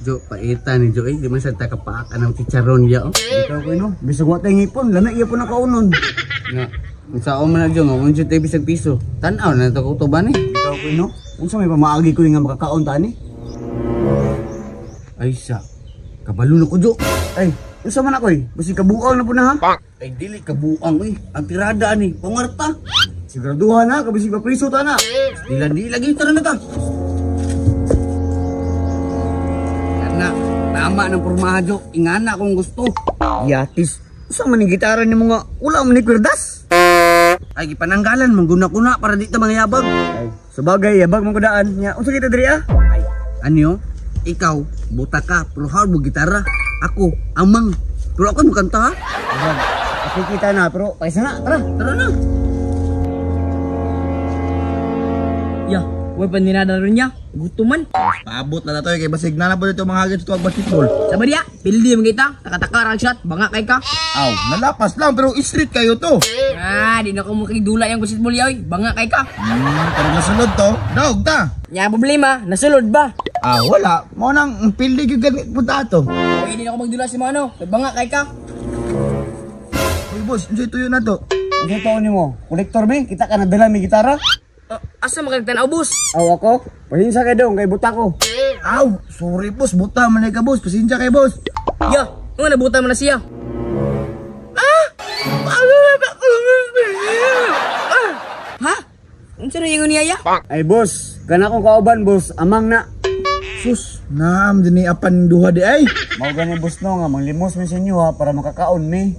Jo, paita ni Jo eh. Di man sa takapaak anang chicharon ya oh. Ikaw ko no, bisag wa tay ngipon, lami gyud po na kaunon. Nga, unsaon man na Jo nga unsa tay bisag piso. Tan-aw na to kutuban eh. Ikaw ko no, unsa may pamaagi ko nga makakaon ta ani? Ay sa, kabalo na ko Jo. Ay, unsa man ako eh? Basig kabuang na po na ha? Ay dili kabuang eh. Ang tirada ani, pangarta. Siguraduhan ha, kabisig papriso ta na. Dila di lagi tara na ta. Kana, tama ng pormaha Jo. Ingana kung gusto. Yatis, unsa man ni gitara nimo nga wala man ni kwerdas? Ay gipananggalan mangguna-kuna para di ta mangyabag. Ay, sabagay yabag man ko daan. Nya, unsa kita diri ah? Ay, anyo? Ikaw, buta ka, pero hard mo gitara. Ako, amang. Pero ako mo kanta ha? Ako kita na, pero paisa na, tara. Tara na. Ya, way pandinada ron niya. Gutuman. Paabot na na to kay basig na na po dito mga hagit sa tuwag basketball. Sabi niya, pildi mo kita. Takataka shot, banga kay ka. Aw, nalapas lang pero street kayo to. Ah, di na ko makigdula yung basketball yaw. Banga kay ka. Pero nasunod to, dog ta. Nya problema, nasulod ba? Ah, wala. Mo nang pildi gyud ganit punta ato. Uy, di na ko magdula si Mano. Banga kay ka. Uy, boss, unsay tuyo na to? Unsa taon nimo? Kolektor be, kita ka nadala may gitara. Asa makagtan-aw, boss? Aw ako, pasensya kay dong kay buta ko. Aw, sorry boss, buta man ka boss. Pasensya kay boss. Ya, nga nabutan mo na siya. Ah! Ha? Unsa na ingon niya ya? Ay boss, kana akong kauban boss, amang na. Sus, naam dinhi apan duha di ay. Mao gani boss no nga manglimos mi sa inyo ha para makakaon mi.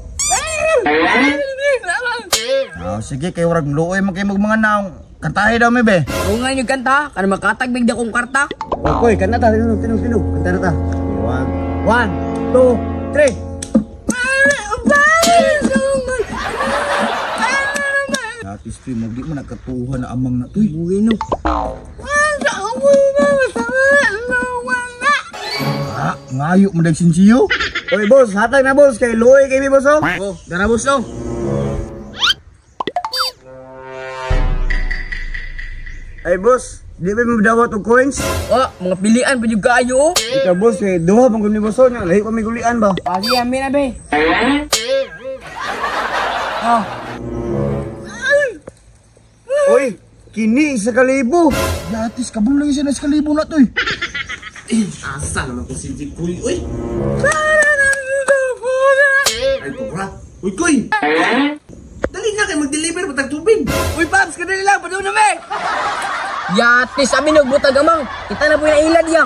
Ah, sige kay urag luoy man kay mga naong. Kantahe daw mi be. Oo nga yung kanta, kana makatagbig da kong karta. Okay, kanta ta, tinog tinog tinog, kanta na ta. 1 2 3. Yatis tuy, magdi mo nakatuha na amang na tuy. Buwi no. Ah, ngayo mo dag sinsiyo. Oy boss, hatag na boss kay luoy kay mi boss oh. Oh, dara boss no. Ay boss, di ba mo dawat og coins? Oh, mga pilian pa jud kaayo oh. Ikaw boss, kay duha man gud ni boss oh, nya lahi pa mi gulian ba. Pagi amin na be. Oh, Oy, kini isa ka libo. Yatis kabalo lang siya na sa kalibo na tuy. Asa naman ko si Kuy, uy. Ay, pura. Uy, Kuy! Dali na kayo mag-deliver patag tubig. Uy, Paps, kadali lang, padung na me. Yatis, amin nagbutag amang. Kita na po yung ilad ya.